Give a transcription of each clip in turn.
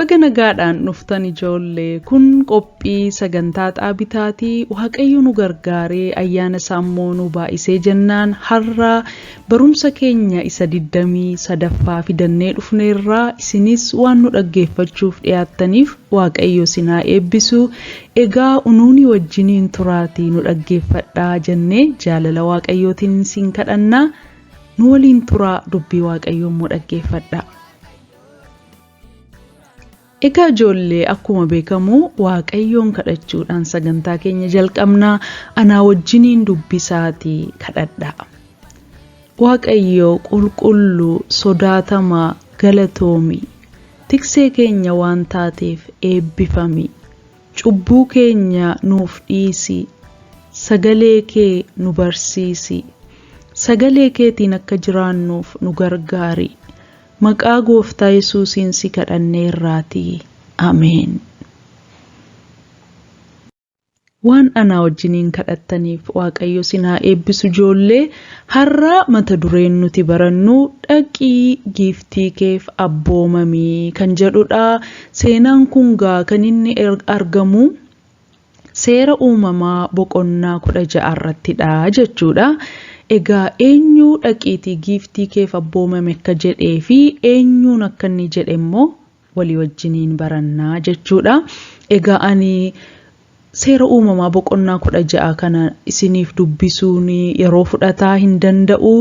Baga nagaadhaan dhuftan ijoollee kun qophii sagantaa xaabitaati waaqayyo nu gargaaree ayyaana isaa immoo nu baay'isee jennaan har'a barumsa keenya isa 23ffaa fidannee dhufneerraa isinis waan nu dhaggeeffachuuf dhiyaattaniif waaqayyo isin haa eebbisu egaa unuuni wajjiniin turaatii nu dhaggeeffadhaa jennee jaalala waaqayyootiin isin kadhannaa nu waliin turaa dubbii waaqayyoo immoo dhaggeeffadhaa. Egaa ijoollee akkuma beekamu waaqayyoon kadhachuudhaan sagantaa keenya jalqabna anaa wajjiniin dubbisaatii kadhadhaa. Waaqayyo qulqulluu sodaatamaa galatoomi tiksee keenya waan taateef eebbifami cubbuu keenya nuuf dhiisi sagalee kee nu barsiisi sagalee keetiin akka jiraannuuf nu gargaari. Maqaa Gooftaa Yesuusiin si kadhanneerraatii. Ameen. Waan anaa wajjiniin kadhattaniif Waaqayyo sin haa eebbisu ijoollee. Har'a mata dureen nuti barannu dhaqii giiftii keef abboomami kan jedhudha. Seenaan kun gaa kan inni argamu Seera Uumamaa boqonnaa 16 irrattidha jechuudha. Egaa eenyu dhaqiitii giiftii keef abboomame akka jedhee fi eenyuun akka inni jedhe immoo walii wajjiniin barannaa jechuudha. Egaa ani Seera Uumamaa boqonnaa 16 kana isiniif dubbisuun yeroo fudhataa hin danda'u.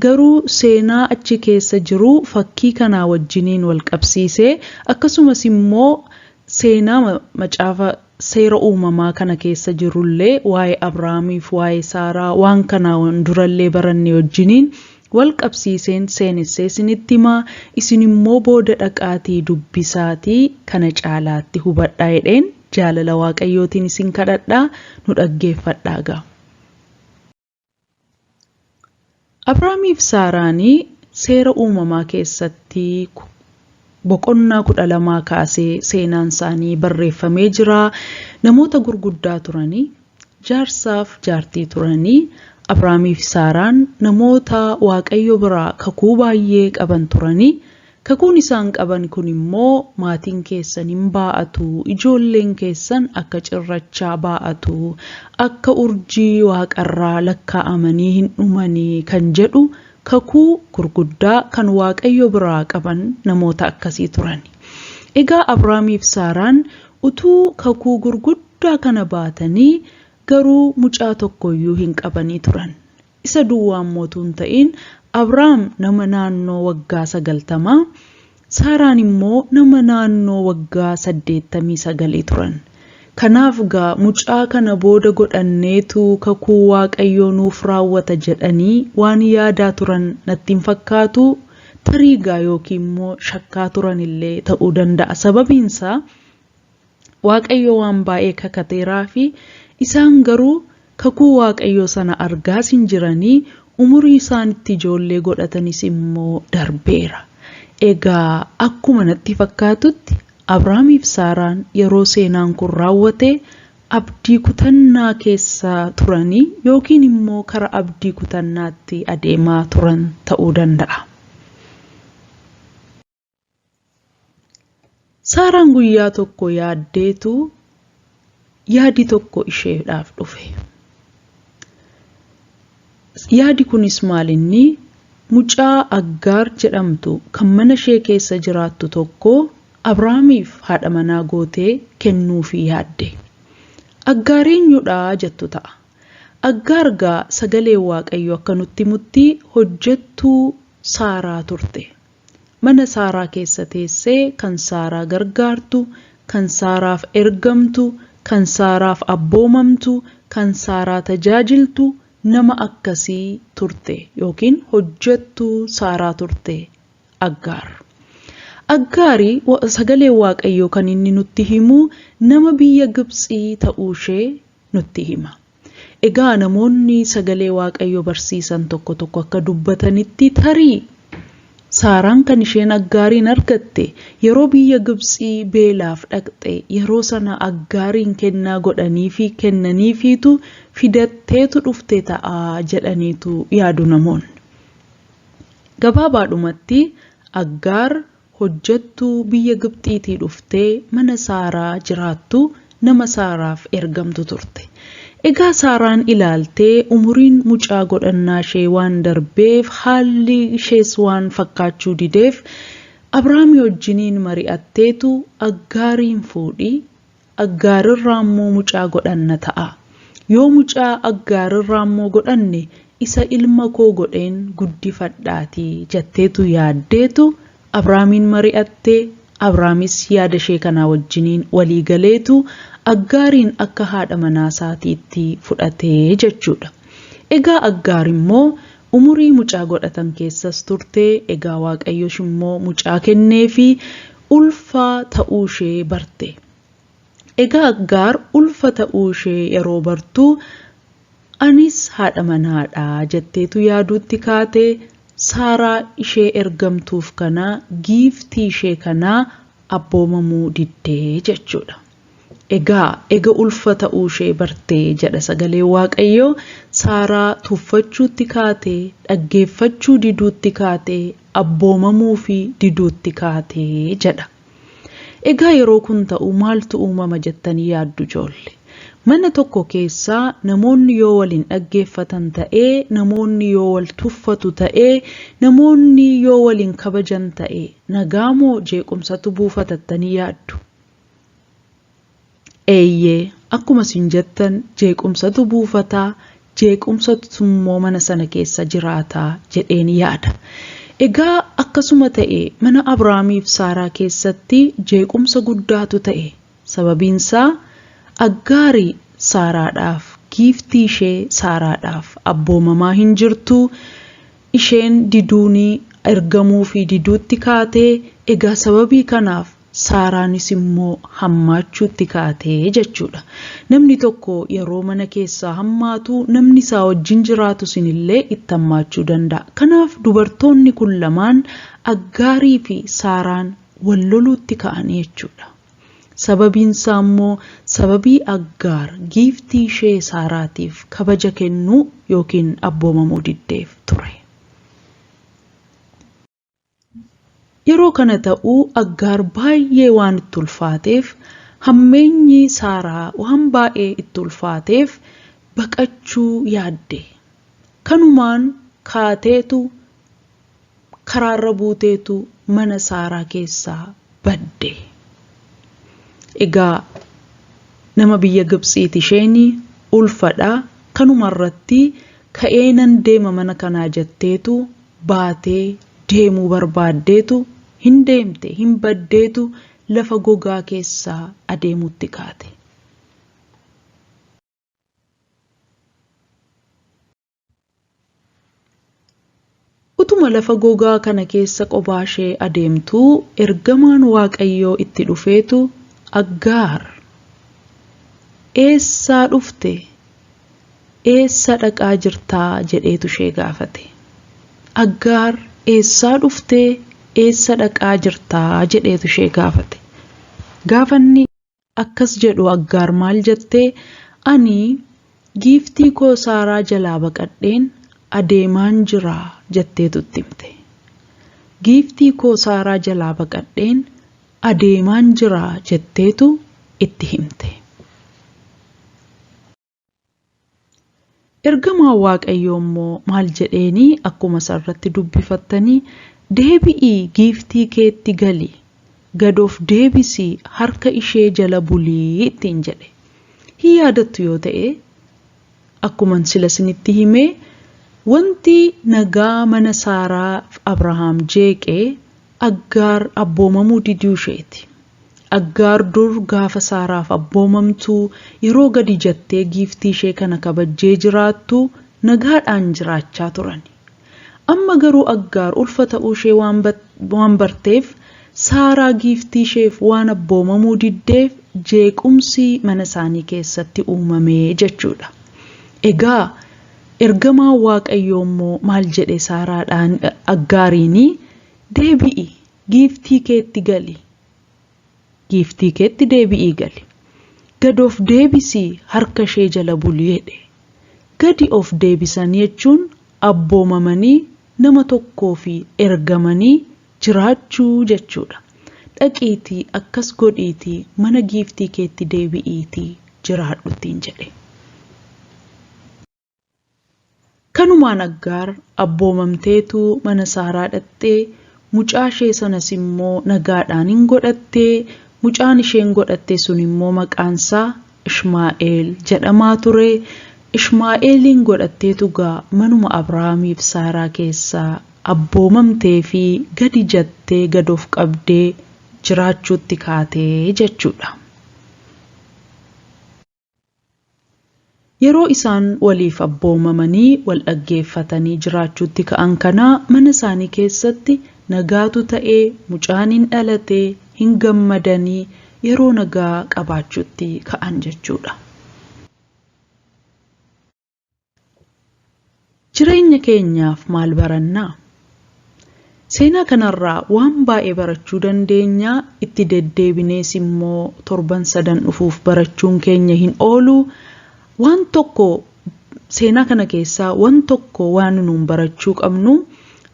Garuu seenaa achi keessa jiru fakkii kanaa wajjiniin wal qabsiisee akkasumas immoo seenaa macaafa Seera Uumamaa kana keessa jirullee waa'ee Abrahaamiif waa'ee Saaraa waan kanaan durallee baranne wajjiniin wal qabsiiseen seenessee isinitti hima isin immoo booda dhaqaatii dubbisaatii kana caalaatti hubadhaa jedheen jaalala Waaqayyootiin isin kadhadha nu dhaggeeffadhaa gaa. Abrahaamiif Saaraanii Seera Uumamaa keessatti boqonnaa 12 kaasee seenaan isaanii barreeffamee jira. Namoota gurguddaa turanii, jaarsaaf jaartii turanii, Abrahaamiif Saaraan namoota Waaqayyo biraa kakuu baay'ee qaban turanii, Kakuun isaan qaban kun immoo maatiin keessan hin baa'atu, ijoolleen keessan akka cirrachaa baa'atu, akka urjii waaqarraa lakkaa'amanii hin dhumanii kan jedhu kakuu gurguddaa kan Waaqayyo biraa qaban namoota akkasii turan. Egaa Abraamiif Saaraan utuu kakuu gurguddaa kana baatanii garuu mucaa tokkoyyuu hin qabanii turan. Isa duwwaa immoo utuu hin ta'in Abraam nama naannoo waggaa sagaltamaa, Saaraan immoo nama naannoo waggaa saddeettamii sagalii turan. Kanaaf gaa mucaa kana booda godhanneetu kakuu Waaqayyoo nuuf raawwata jedhanii waan yaadaa turan natti hin fakkaatu, tarii gaa yookiin immoo shakkaa turan illee ta'uu danda'a. Sababiin isaa Waaqayyo waan baay'ee kakateeraafi, isaan garuu kakuu Waaqayyoo sana argaas hin jiranii, umurii isaan itti ijoollee godhatanis immoo darbeera. Egaa akkuma natti fakkaatutti Abrahaamiif Saaraan yeroo seenaan kun raawwate abdii kutannaa keessa turanii yookiin immoo kara abdii kutannaatti adeemaa turan ta'uu danda'a. Saaraan guyyaa tokko yaaddeetu yaadi tokko isheedhaaf dhufe. Yaadi kunis maalinni mucaa Aggaar jedhamtu kan mana ishee keessa jiraattu tokko Abrahaamiif haadha manaa gootee kennuufii yaadde. Aggaar eenyudha jettu ta'a. Aggaar gaa sagaleen Waaqayyoo akka nutti himutti hojjettuu Saaraa turte. Mana Saaraa keessa teessee kan Saaraa gargaartu, kan Saaraaf ergamtu, kan Saaraaf abboomamtu, kan Saaraa tajaajiltu nama akkasii turte yookiin hojjettuu Saaraa turte Aggaar. Aggaari sagaleen Waaqayyoo kan inni nutti himu nama biyya Gibtsii ta'uushee nutti hima. Egaa namoonni sagalee Waaqayyoo barsiisan tokko tokko akka dubbatanitti tarii Saaraan kan isheen Aggaariin argatte yeroo biyya Gibtsii beelaaf dhaqxe yeroo sana Aggaariin kennaa godhaniifii kennaniifiitu fidatteetu dhufte ta'a jedhaniitu yaadu namoonni. Gabaabaadhumatti Aggaar hojjettuu biyya Gibxiitii dhuftee mana Saaraa jiraattu nama Saaraaf ergamtu turte. Egaa Saaraan ilaaltee umuriin mucaa godhannaa ishee waan darbeef haalli ishees waan fakkaachuu dideef Abrahaamii wajjiniin mari'atteetu Aggaariin fuudhi, Aggaarirraa immoo mucaa godhanna ta'a. Yoo mucaa Aggaarirraa immoo godhanne isa ilma koo godheen guddifadhaatii jetteetu yaaddeetu Abrahaamiin mari'atte, Abrahaamis yaada ishee kanaa wajjiniin walii galeetu Aggaariin akka haadha manaa isaatiitti fudhate jechuudha. Egaa Aggaar immoo umurii mucaa godhatan keessas turte, egaa Waaqayyos immoo mucaa kenneefi ulfa ta'uu ishee barte. Egaa Aggaar ulfa ta'uu ishee yeroo bartu anis haadha manaadha jetteetu yaaduutti kaate, Saaraa ishee ergamtuuf kana giiftii ishee kanaa abboomamuu diddee jechuudha. Egaa ega ulfa ta'uu ishee bartee jedha sagaleen Waaqayyoo, Saaraa tuffachuutti kaate, dhaggeeffachuu diduutti kaate, abboomamuu fi diduutti kaate jedha. Egaa yeroo kun ta'u maaltu uumama jettanii yaaddu ijoolle? Mana tokko keessa namoonni yoo wal hin dhaggeeffatan ta'ee, namoonni yoo wal tuffatu ta'ee, namoonni yoo wal hin kabajan ta'e nagaa moo jeequmsatu buufatattanii yaaddu? Eeyyee, akkuma isin jettan jeequmsatu buufata, jeequmsatu immoo mana sana keessa jiraata jedheen yaada. Egaa akkasuma ta'e mana Abrahaamiif Saaraa keessatti jeequmsa guddaatu ta'e. Sababiin isaa Aggaari Saaraadhaaf giiftii ishee Saaraadhaaf abboomamaa hin jirtu, isheen diduuni ergamuu fi diduutti kaate, egaa sababii kanaaf Saaraanis immoo hammaachuutti kaate jechuudha. Namni tokko yeroo mana keessaa hammaatu namni isaa wajjin jiraatu sinillee itti hammaachuu danda'a. Kanaaf dubartoonni kun lamaan Aggaarii fi Saaraan wal loluutti ka'anii jechuudha. Sababiin isaa immoo sababii Aggaar giiftii ishee Saaraatiif kabaja kennuu yookiin abboomamuu diddeef ture. Yeroo kana ta'u Aggaar baay'ee waan itti ulfaateef, hammeenyi Saaraa waan baay'ee itti ulfaateef baqachuu yaadde. Kanumaan kaateetu karaarra buuteetu mana Saaraa keessaa badde. Egaa nama biyya Gibtsiiti isheeni ulfadha. Kanuma irratti ka'ee nan deema mana kanaa jetteetu baatee deemuu barbaaddeetu hin deemte, hin baddeetu lafa gogaa keessaa adeemuutti kaate. Utuma lafa gogaa kana keessa qobaa ishee adeemtuu ergamaan Waaqayyoo itti dhufeetu Aggaar! Eessaa dhufte? Eessa dhaqaa jirtaa? jedheetu ishee gaafate. Aggaar eessaa dhuftee? Eessa dhaqaa jirtaa? jedheetu ishee gaafate. Gaafa inni akkas jedhu Aggaar maal jette? Ani giiftii koo Saaraa jalaa baqadheen adeemaan jira jetteetu itti himte. Giiftii koo Saaraa jalaa baqadheen adeemaan jira jetteetu itti himte. Ergamaan Waaqayyoo immoo maal jedheeni akkuma isa irratti dubbifattanii deebi'ii giiftii keetti gali, gad of deebisii harka ishee jala bulii ittiin jedhe. Hin yaadattu yoo ta'e akkuman sila isinitti hime wanti nagaa mana Saaraa fi Abrahaam jeeqe Aggaar abboomamuu diduu isheeti. Aggaar dur gaafa Saaraaf abboomamtu, yeroo gadi jattee giiftii ishee kana kabajjee jiraattu nagaadhaan jiraachaa turani. Amma garuu Aggaar ulfa ta'uu ishee waan barteef Saaraa giiftii isheef waan abboomamuu diddeef jeequmsi mana isaanii keessatti uumame jechuudha. Egaa ergamaan Waaqayyoo immoo maal jedhe Saaraadhaan Aggaariini? Deebi'i, giiftii keetti gali. Giiftii keetti deebi'ii gali. Gad of deebisii harka ishee jala buli jedhe. Gadi of deebisan jechuun abboomamanii nama tokkoo fi ergamanii jiraachuu jechuudha. Dhaqiitii akkas godhiitii mana giiftii keetti deebi'iitii jiraadhu ittiin jedhe. Kanumaan Aggaar abboomamteetu mana Saaraa dhaqxee mucaa ishee sanas immoo nagaadhaan hin godhattee mucaan isheen godhatte sun immoo maqaan isaa Ishmaa'eel jedhamaa ture. Ishmaa'eeliin godhatteetu gaa manuma Abrahaamiif Saaraa keessaa abboomamtee fi gadi jattee gad of qabdee jiraachuutti kaatee jechuudha. Yeroo isaan waliif abboomamanii wal dhaggeeffatanii jiraachuutti ka'an kana mana isaanii keessatti nagaatu ta'ee mucaan hin dhalate hin gammadanii yeroo nagaa qabaachuutti ka'an jechuudha. Jireenya keenyaaf maal barannaa? Seenaa kanarraa waan baay'ee barachuu dandeenya. Itti deddeebinees immoo torban sadan dhufuuf barachuun keenya hin oolu. Waan tokko seenaa kana keessaa waan tokko waan nuun barachuu qabnu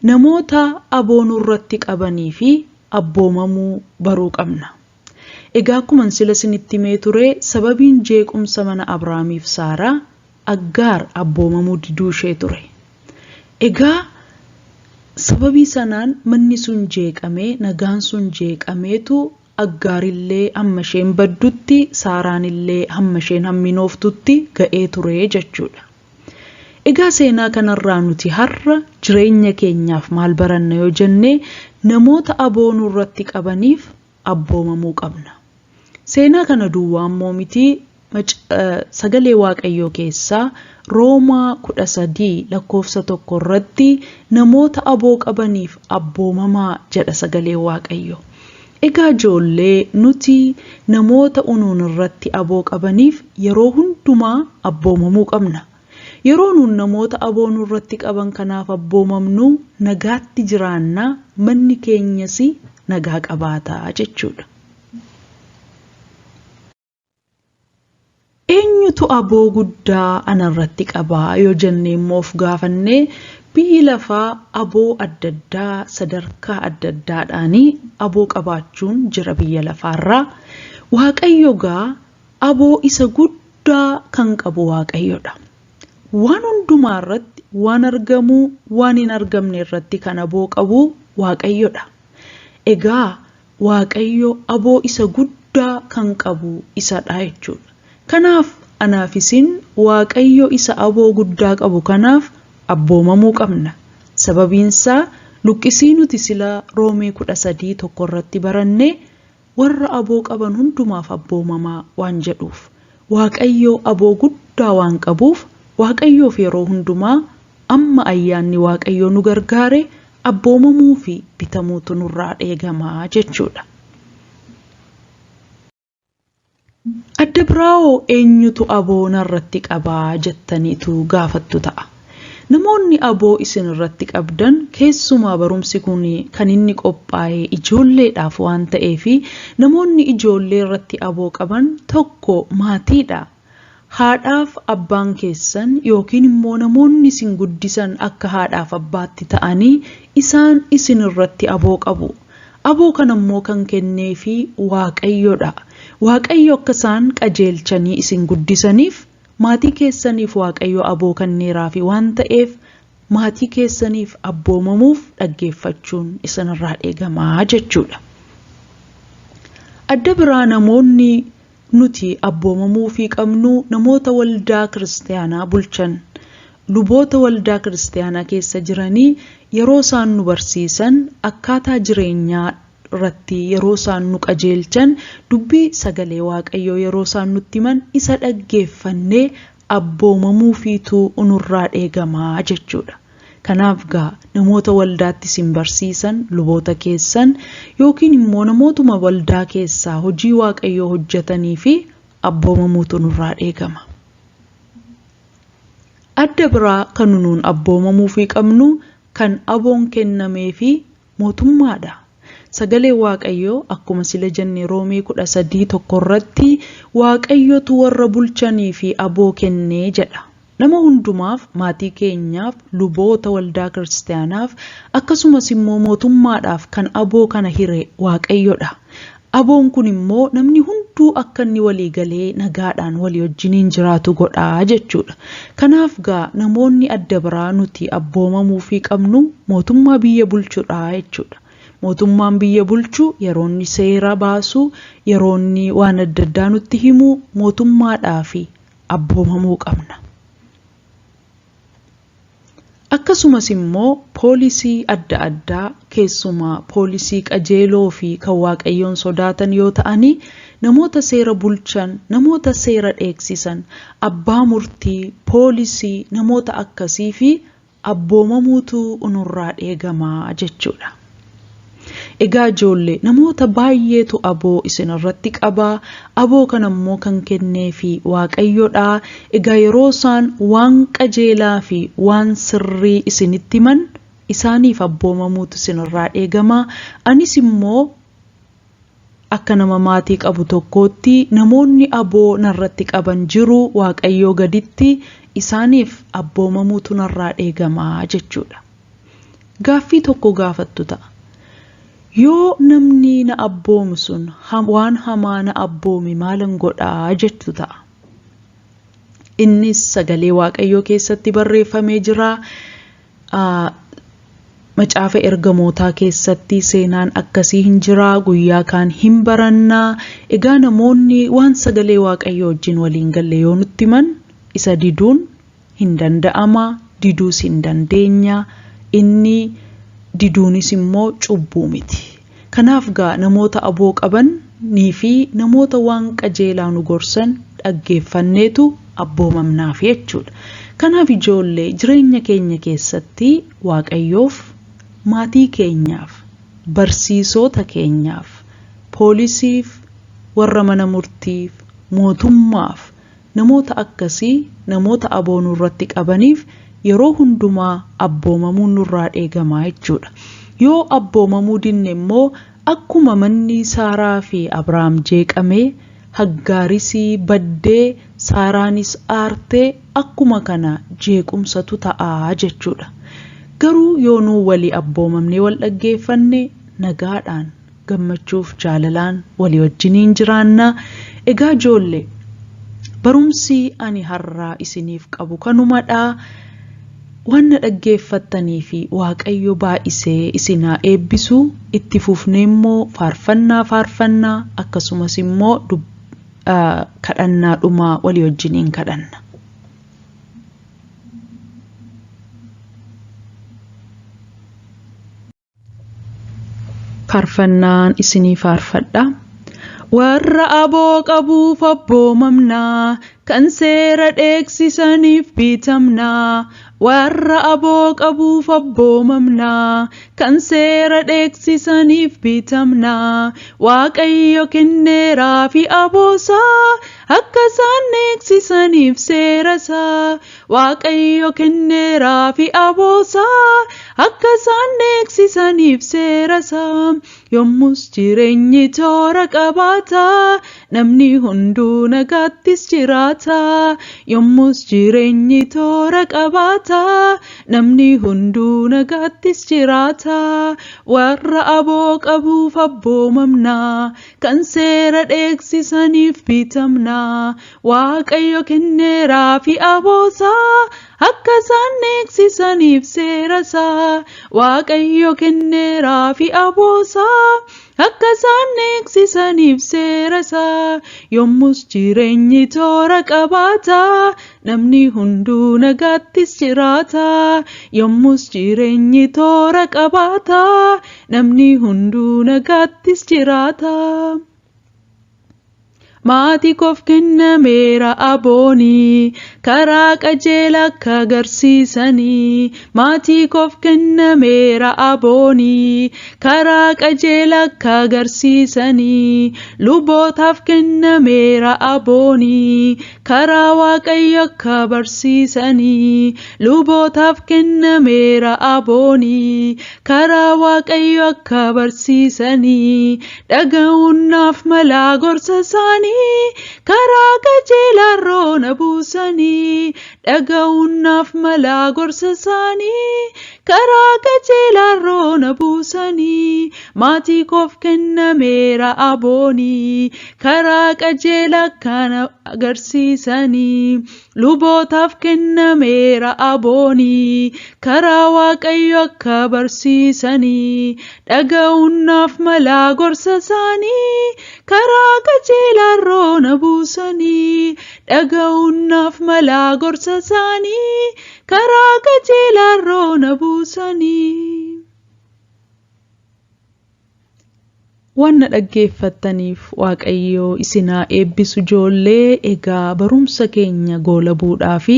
namoota aboo nurratti qabanii fi abboomamuu baruu qabna. Egaa akkuma sila isinitti himee ture sababiin jeequmsa mana Abrahaamiif Saaraa Aggaar abboomamuu diduu ishee ture. Egaa sababii sanaan manni sun jeeqamee nagaan sun jeeqameetu Aggaarillee hamma isheen baddutti Saaraanillee hamma isheen hamminooftutti ga'ee ture jechuudha. Egaa seenaa kanarraa nuti har'a jireenya keenyaaf maal baranna yoo jenne namoota aboo nurratti qabaniif abboomamuu qabna. Seenaa kana duwwaa immoo miti sagalee Waaqayyoo keessaa Roomaa 13 lakkoofsa 1 irratti namoota aboo qabaniif abboomamaa jedha sagalee Waaqayyoo. Egaa ijoollee nuti namoota unuun irratti aboo qabaniif yeroo hundumaa abboomamuu qabna. Yeroo nuun namoota aboo nurratti qaban kanaaf abboomamnu nagaatti jiraanna, manni keenyas nagaa qabaata jechuudha. Eenyutu aboo guddaa anarratti qabaa yoo jennee immoo of gaafannee biyyi lafaa aboo adda addaa sadarkaa adda addaadhaanii aboo qabaachuun jira biyya lafaarraa. Waaqayyo gaa aboo isa guddaa kan qabu Waaqayyodha. Waan hundumaa irratti waan argamuu waan hin argamne irratti kan aboo qabu Waaqayyodha. Egaa Waaqayyo aboo isa guddaa kan qabu isadha jechuudha. Kanaaf anaaf isin Waaqayyo isa aboo guddaa qabu kanaaf abboomamuu qabna. Sababiinsaa luqqisii nuti sila Roomee 13 tokko irratti baranne warra aboo qaban hundumaaf abboomamaa waan jedhuuf. Waaqayyo aboo guddaa waan qabuuf Waaqayyoof yeroo hundumaa amma ayyaanni Waaqayyoo nu gargaare abboomamuu fi bitamuutu nurraa eegama jechuudha. Adda biraawoo eenyutu aboo narratti qabaa jettaniitu gaafattu ta'a. Namoonni aboo isin irratti qabdan keessumaa barumsi kun kan inni qophaa'e ijoolleedhaaf waan ta'eef namoonni ijoollee irratti aboo qaban tokko maatiidha. Haadhaaf abbaan keessan yookiin immoo namoonni isin guddisan akka haadhaaf abbaatti ta'anii isaan isin irratti aboo qabu. Aboo kana immoo kan kenneefi Waaqayyodha. Waaqayyo akka isaan qajeelchanii isin guddisaniif maatii keessaniif Waaqayyo aboo kenneeraafi waan ta'eef maatii keessaniif abboomamuuf dhaggeeffachuun isinirraa eegama jechuudha. Adda biraa namoonni nuti abboomamuufii qabnu namoota waldaa kiristaanaa bulchan, luboota waldaa kiristaanaa keessa jiranii yeroo isaan nu barsiisan akkaataa jireenyaa irratti yeroo isaan nu qajeelchan dubbii sagalee Waaqayyoo yeroo isaan nutti himan isa dhaggeeffannee abboomamuufiitu nurraa eegama jechuudha. Kanaaf gaa namoota waldaatti isin barsiisan luboota keessan yookiin immoo namootuma waldaa keessaa hojii Waaqayyoo hojjetanii fi abboomamuutu nurraa eegama. Adda biraa kan nuun abboomamuufii qabnu kan aboon kennamee fi mootummaadha. Sagalee Waaqayyoo akkuma sila jenne Roomee 13 tokko irratti Waaqayyotu warra bulchanii fi aboo kennee jedha. Nama hundumaaf, maatii keenyaaf, luboota waldaa kiristaanaaf akkasumas immoo mootummaadhaaf kan aboo kana hire Waaqayyodha. Aboon kun immoo namni hunduu akka inni walii galee nagaadhaan walii wajjiniin jiraatu godhaa jechuudha. Kanaaf gaa namoonni adda biraa nuti abboomamuufii qabnu mootummaa biyya bulchudha jechuudha. Mootummaan biyya bulchu yeroo inni seera baasu, yeroo inni waan adda addaa nutti himu mootummaadhaaf abboomamuu qabna. Akkasumas immoo poolisii adda addaa keessumaa poolisii qajeeloo fi kan Waaqayyoon sodaatan yoo ta'ani namoota seera bulchan, namoota seera dheeksisan, abbaa murtii, poolisii, namoota akkasii fi abboomamuutu nurraa eegamaa jechuudha. Egaa ijoollee namoota baay'eetu aboo isin irratti qabaa. Aboo kana immoo kan kenneefi Waaqayyodha. Egaa yeroo isaan waan qajeelaa fi waan sirrii isinitti himan isaaniif abboomamuutu isinirraa eegama. Anis immoo akka nama maatii qabu tokkootti namoonni aboo narratti qaban jiru Waaqayyoo gaditti isaaniif abboomamuutu narraa eegama jechuudha. Gaaffii tokko gaafattu ta'a. Yoo namni na abboomu sun waan hamaa na abboome maalan godhaa jettu ta'a. Innis sagalee Waaqayyoo keessatti barreeffamee jira. Macaafa ergamootaa keessatti seenaan akkasii hin jira. Guyyaa kaan hin barannaa. Egaa namoonni waan sagalee Waaqayyoo wajjin waliin galle yoo nutti himan isa diduun hin danda'ama. Diduus hin dandeenya. Inni diduunis immoo cubbuu miti. Kanaaf gaa namoota aboo qabanii fi namoota waan qajeelaa nu gorsan dhaggeeffanneetu abboomamnaaf jechuudha. Kanaaf ijoollee jireenya keenya keessatti Waaqayyoof, maatii keenyaaf, barsiisota keenyaaf, poolisiif, warra mana murtiif, mootummaaf namoota akkasii namoota aboo nurratti qabaniif yeroo hundumaa abboomamuun nurraa eegamaa jechuudha. Yoo abboomamuu dinne immoo akkuma manni Saaraa fi Abrahaam jeeqamee Haggaaris baddee Saaraanis aartee akkuma kana jeequmsatu ta'aa jechuudha. Garuu yoo nuu walii abboomamnee wal dhaggeeffanne nagaadhaan gammachuuf jaalalaan walii wajjiniin jiraanna. Egaa ijoollee barumsi ani har'aa isiniif qabu kanumadha. Waan na dhaggeeffattanii fi Waaqayyo baay'isee isin haa eebbisu. Itti fufnee immoo faarfannaa faarfannaa akkasumas immoo kadhannaa dhumaa walii wajjiniin kadhanna. Faarfannaan isinii faarfadha. Warra aboo qabuuf abboomamnaa, kan seera dheeksisaniif bitamnaa. Warra aboo qabuuf abboomamnaa, kan seera dheeksisaniif bitamnaa. Waaqayyo kenneeraa fi aboosaa, akka isaan dheeksisaniif seerasaa. Waaqayyo kenneeraa fi aboosaa, akka isaan dheeksisaniif seerasaa. Yommus jireenyi toora qabaata, namni hunduu nagaattis jiraata. Yommus jireenyi toora qabaata, namni hunduu nagaattis jiraata. Warra aboo qabuuf abboomamnaa, kan seera dheeksisaniif bitamnaa. Waaqayyo kenneeraa fi aboosaa, akka isaan dheeksisaniif seerasaa. Waaqayyo kenneeraa fi aboosaa, akka isaan dheeksisaniif seerasaa. Yommus jireenyi toora qabaata, namni hunduu nagaattis jiraata. Yommus jireenyi toora qabaata, namni hunduu nagaattis jiraata. Maatii koof kennameera aboonii, karaa qajeelaa akka agarsiisanii. Maatii koof kennameera aboonii, karaa qajeelaa akka agarsiisanii. Lubootaaf kennameera aboonii, karaa Waaqayyo akka barsiisanii. Lubootaaf kennameera aboonii, karaa Waaqayyo akka barsiisanii. Dhaga'uun naaf malaa gorsa isaanii, karaa qajeelaa roona buusanii. Dhaga'uun naaf malaa gorsa isaanii, karaa qajeelaa roona buusanii. Maatii koof kennameera aboonii, karaa qajeelaa kana agarsiisanii. Lubootaaf kennameera aboonii, karaa Waaqayyo akka barsiisanii. Dhaga'uun naaf malaa gorsa isaanii, karaa qajeelaa roona buusanii. Dhaga'uun naaf malaa gorsa isaanii, karaa qajeelaa roona buusanii. Waan na dhaggeeffattaniif Waaqayyoo isinaa eebbisu ijoollee. Egaa barumsa keenya goolabuudhaa fi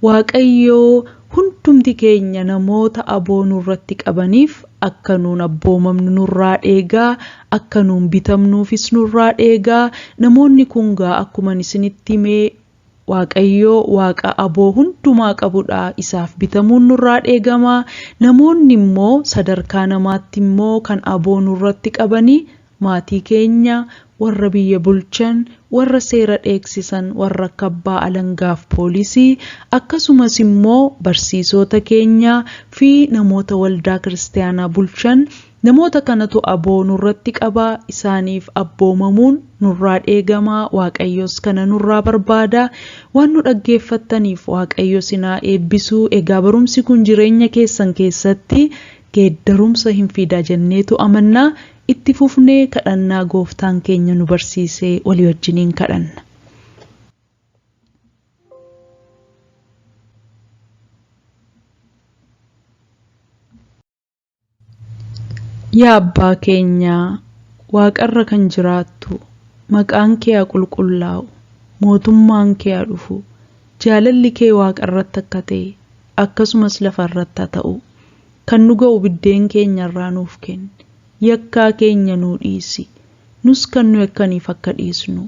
Waaqayyoo hundumti keenya namoota aboo nurratti qabaniif akka nuun abboomamnu nurraa dheegaa, akka nuun bitamnuufis nurraa dheegaa. Namoonni kun gaa akkuma isinitti himee Waaqayyoo Waaqa aboo hundumaa qabudha. Isaaf bitamuun nurraa dheegama. Namoonni immoo sadarkaa namaatti immoo kan aboo nurratti qabanii maatii keenya, warra biyya bulchan, warra seera dheeksisan, warra akka abbaa alangaaf poolisii, akkasumas immoo barsiisota keenya fi namoota waldaa kiristaanaa bulchan. Namoota kanatu aboo nurratti qaba. Isaaniif abboomamuun nurraa dheegama. Waaqayyos kana nurraa barbaada. Waan nu dhaggeeffattaniif Waaqayyo sinaa eebbisuu. Egaa barumsi kun jireenya keessan keessatti geeddarumsa hin fida jenneetu amannaa. Itti fufnee kadhannaa gooftaan keenya nu barsiisee walii wajjiniin kadhanna. Yaa Abbaa keenyaa, Waaqarra kan jiraattu, maqaan kee haa qulqullaa'u, mootummaan kee haa dhufu, jaalalli kee Waaqarratti akka ta'e, akkasumas lafarratti haa ta'u. Kan nu ga'u biddeen keenya irraa nuuf kenni. Yakkaa keenya nuu dhiisi. Nus kan nu yakkaniif akka dhiisnu.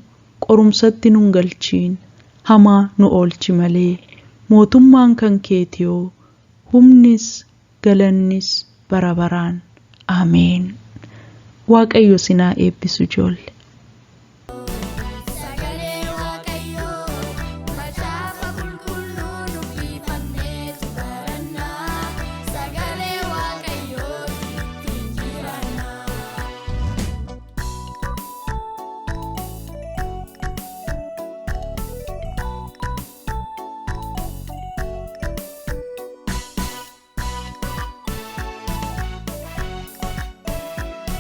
Qorumsatti nun galchiin, hamaa nu oolchi malee. Mootummaan kan keetiyoo, humnis, galannis bara baraan. Ameen. Waaqayyo sinaa eebbisu ijoollee.